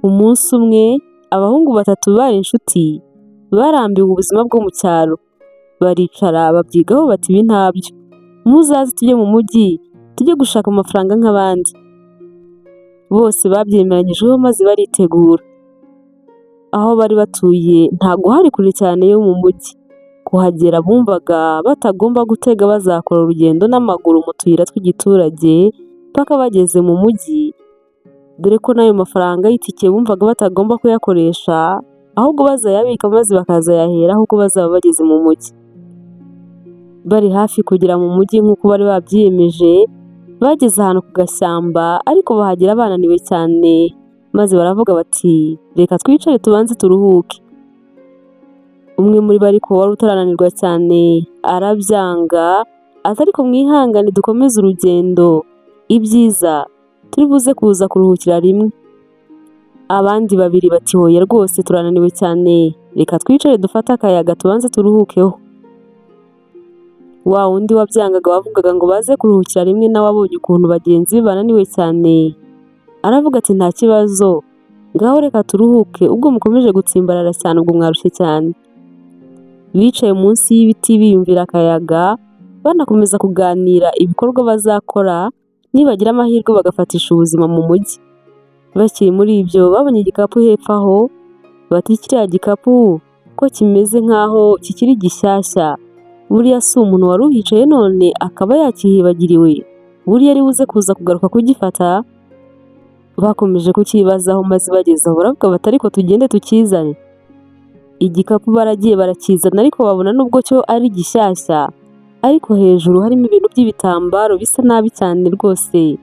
Umunsi umwe, abahungu batatu bari inshuti, barambiwe ubuzima bwo mu cyaro, baricara babyigaho bati: "Ibi ntabyo, muzaze tujye mu mujyi, tujye gushaka amafaranga nk'abandi." Bose babyemeranyijweho maze baritegura. Aho bari batuye ntabwo hari kure cyane yo mu mujyi. Kuhagera bumvaga batagomba gutega, bazakora urugendo n'amaguru mu tuyira tw'igiturage paka bageze mu mujyi, dore ko n'ayo mafaranga y'itike bumvaga batagomba kuyakoresha, ahubwo bazayabika maze bakazayaheraho ubwo bazaba bageze mu mujyi. Bari hafi kugera mu mujyi nk'uko bari babyiyemeje, bageze ahantu ku gashyamba ariko bahagera bananiwe cyane, maze baravuga bati: "Reka twicare tubanze turuhuke." Umwe muri bo ariko wari utarananirwa cyane arabyanga ati: "Ariko mwihangane dukomeze urugendo, ibyiza turi buze kuza kuruhukira rimwe." Abandi babiri bati: "Hoya rwose, turananiwe cyane, reka twicare dufate akayaga tubanze turuhukeho." Wa wundi wabyangaga wavugaga ngo baze kuruhukira rimwe, nawe abonye ukuntu bagenzi be bananiwe cyane, aravuga ati: "Nta kibazo, ngaho reka turuhuke, ubwo mukomeje gutsimbarara cyane, ubwo mwarushye cyane." Bicaye munsi y'ibiti biyumvira akayaga, banakomeza kuganira ibikorwa bazakora nibagira amahirwe bagafatisha ubuzima mu mujyi. Bakiri muri ibyo, babonye igikapu hepfo aho, bati: "Kiriya gikapu ko kimeze nk'aho kikiri gishyashya, buriya si umuntu wari uhicaye none akaba yakihibagiriwe? Buriya ari buze kuza kugaruka kugifata?" Bakomeje kucyibazaho maze bageze aho baravuga bati: "Ariko tugende tukizane." Igikapu baragiye barakizana, ariko babona nubwo cyo ari gishyashya, ariko hejuru harimo ibintu by'ibitambaro bisa nabi cyane rwose,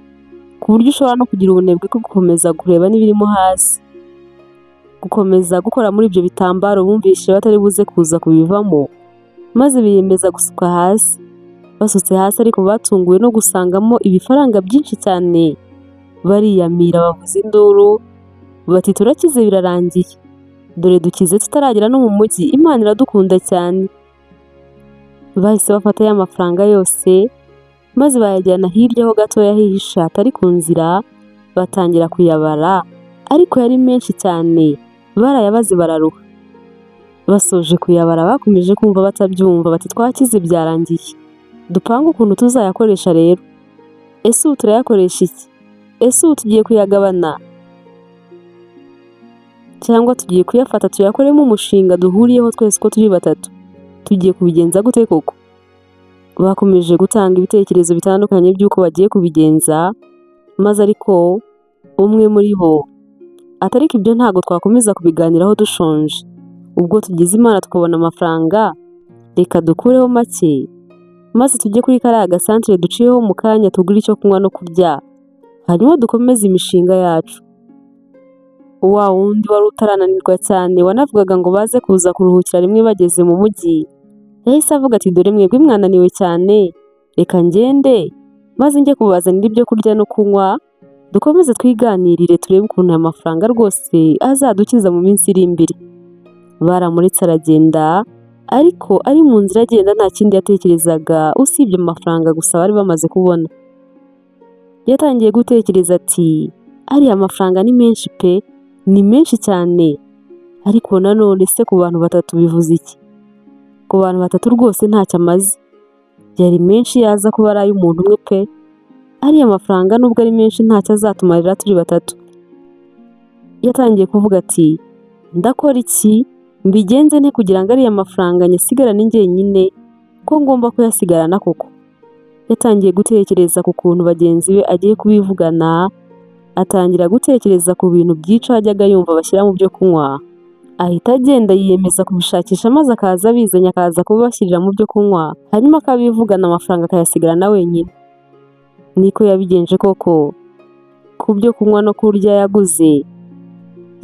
ku buryo ushobora no kugira ubunebwe bwo gukomeza kureba n'ibirimo hasi. Gukomeza gukora muri ibyo bitambaro bumvise batari buze kuza kubivamo, maze biyemeza gusuka hasi. Basutse hasi ariko batunguwe no gusangamo ibifaranga byinshi cyane, bariyamira bavuza induru bati: "Turakize, birarangiye, dore dukize tutaragera no mu mujyi, Imana iradukunda cyane." Bahise bafata ya mafaranga yose maze bayajyana hirya ho gatoya hihishe hatari ku nzira, batangira kuyabara, ariko yari menshi cyane, barayabaze bararuha. Basoje kuyabara bakomeje kumva batabyumva, bati: "Twakize, byarangiye, dupange ukuntu tuzayakoresha rero. Ese ubu turayakoresha iki? Ese ubu tugiye kuyagabana cyangwa tugiye kuyafata tuyakoremo umushinga duhuriyeho twese uko turi batatu? Tugiye kubigenza gute koko?" Bakomeje gutanga ibitekerezo bitandukanye by'uko bagiye kubigenza, maze ariko umwe muri bo ati: "Ariko ibyo ntabwo twakomeza kubiganiraho dushonje. Ubwo tugize Imana tukabona amafaranga, reka dukureho make maze tujye kuri kariya gasantere duciyeho mu kanya, tugure icyo kunywa no kurya, hanyuma dukomeze imishinga yacu." Wa wundi wari utarananirwa cyane wanavugaga ngo baze kuza kuruhukira rimwe bageze mu mujyi, yahise avuga ati: "Dore mwebwe mwananiwe cyane, reka ngende maze njye kubazanira ibyo kurya no kunywa, dukomeze twiganirire turebe ukuntu aya mafaranga rwose azadukiza mu minsi iri imbere." Baramuretse aragenda, ariko ari mu nzira agenda nta kindi yatekerezaga usibye amafaranga gusa bari bamaze kubona. Yatangiye gutekereza ati: "Ariya mafaranga ni menshi pe, ni menshi cyane, ariko nanone se ku bantu batatu bivuze iki? Ku bantu batatu rwose ntacyo amaze. Yari menshi yaza kuba ari ay'umuntu umwe pe. Ariya mafaranga nubwo ari menshi ntacyo azatumarira turi batatu." Yatangiye kuvuga ati: "Ndakora iki, mbigenze nte kugira ngo ariya mafaranga nyasigarane njyenyine, ko ngomba kuyasigarana koko?" Yatangiye gutekereza ku kuntu bagenzi be agiye kubivugana, atangira gutekereza ku bintu byica yajyaga yumva bashyira mu byo kunywa, ahita agenda yiyemeza kubishakisha maze akaza abizanye, akaza kubibashyirira mu byo kunywa, hanyuma akabivugana, amafaranga akayasigarana wenyine. Niko yabigenje koko. Ku byo kunywa no kurya yaguze,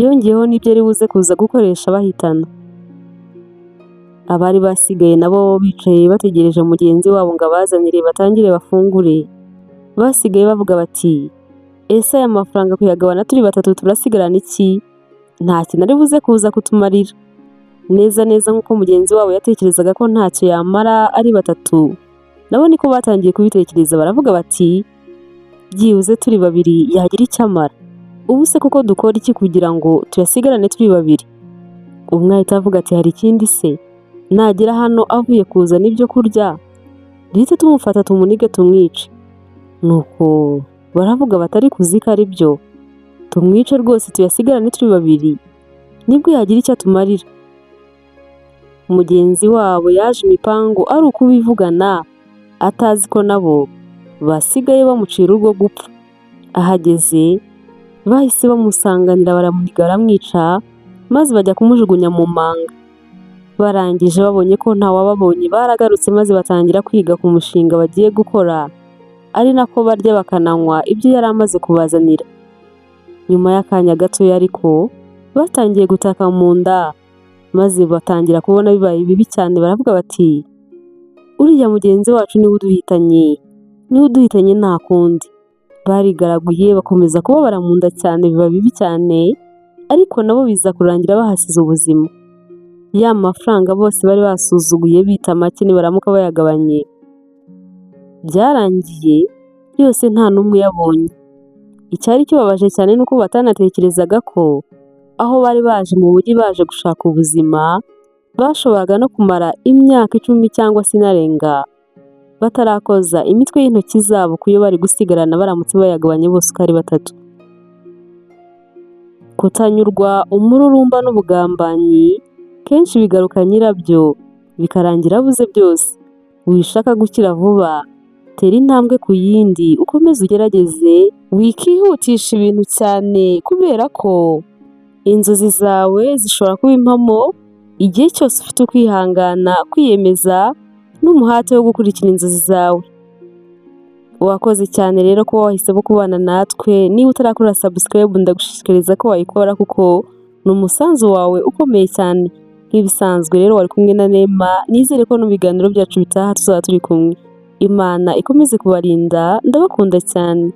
yongeyeho n'ibyo ari buze kuza gukoresha bahitana. Abari basigaye nabo bicaye bategereje mugenzi wabo ngo abazanire batangire bafungure. Basigaye bavuga bati: "Ese aya mafaranga kuyagabana turi batatu turasigarana iki? Nta kintu ari buze kuza kutumarira." Neza neza nk'uko mugenzi wabo yatekerezaga ko ntacyo yamara ari batatu, nabo niko batangiye kubitekereza, baravuga bati: "Byibuze turi babiri yagira icyo amara." Ubu se koko dukora iki kugira ngo tuyasigarane turi babiri? Umwe ahita avuga ati: "Hari ikindi se? Nagera hano avuye kuzana ibyo kurya, duhite tumufata tumunige tumwice." Nuko baravuga bati: "Ariko uzi ko ari byo, tumwice rwose tuyasigarane turi babiri, nibwo yagira icyo atumarira." Mugenzi wabo yaje imipango ari ukubivugana, atazi ko nabo basigaye bamucira urwo gupfa. Ahageze bahise bamusanganira, baramuniga, baramwica, maze bajya kumujugunya mu manga. Barangije babonye ko ntawababonye, baragarutse maze batangira kwiga ku mushinga bagiye gukora, ari nako barya bakananywa ibyo yari amaze kubazanira. Nyuma y'akanya gatoya ariko batangiye gutaka mu nda, maze batangira kubona bibaye bibi cyane, baravuga bati: "Uriya mugenzi wacu niwe uduhitanye, niwe uduhitanye, nta kundi." Barigaraguye, bakomeza kubabara mu nda cyane, biba bibi cyane, ariko nabo biza kurangira bahasize ubuzima. Ya mafaranga bose bari basuzuguye bita make nibaramuka bayagabanye, byarangiye yose nta n'umwe uyabonye. Icyari kibabaje cyane ni uko batanatekerezaga ko aho bari baje mu mujyi baje gushaka ubuzima, bashoboraga no kumara imyaka 10 cyangwa se inarenga batarakoza imitwe y'intoki zabo ku yo bari gusigarana baramutse bayagabanye bose uko ari batatu. Kutanyurwa, umururumba n'ubugambanyi kenshi bigaruka nyirabyo, bikarangira abuze byose. Wishaka gukira vuba, tera intambwe ku yindi, ukomeze ugerageze, wikihutisha ibintu cyane kubera ko inzozi zawe zishobora kuba impamo igihe cyose ufite ukwihangana, kwiyemeza n'umuhate wo gukurikira inzozi zawe. Wakoze cyane rero kuba wahisemo kubana natwe. Niba utarakora subscribe, ndagushishikariza ko wayikora kuko ni umusanzu wawe ukomeye cyane. Nk'ibisanzwe rero wari kumwe na Nema, nizere ko no mu biganiro byacu bitaha tuzaba turi kumwe. Imana ikomeze kubarinda, ndabakunda cyane.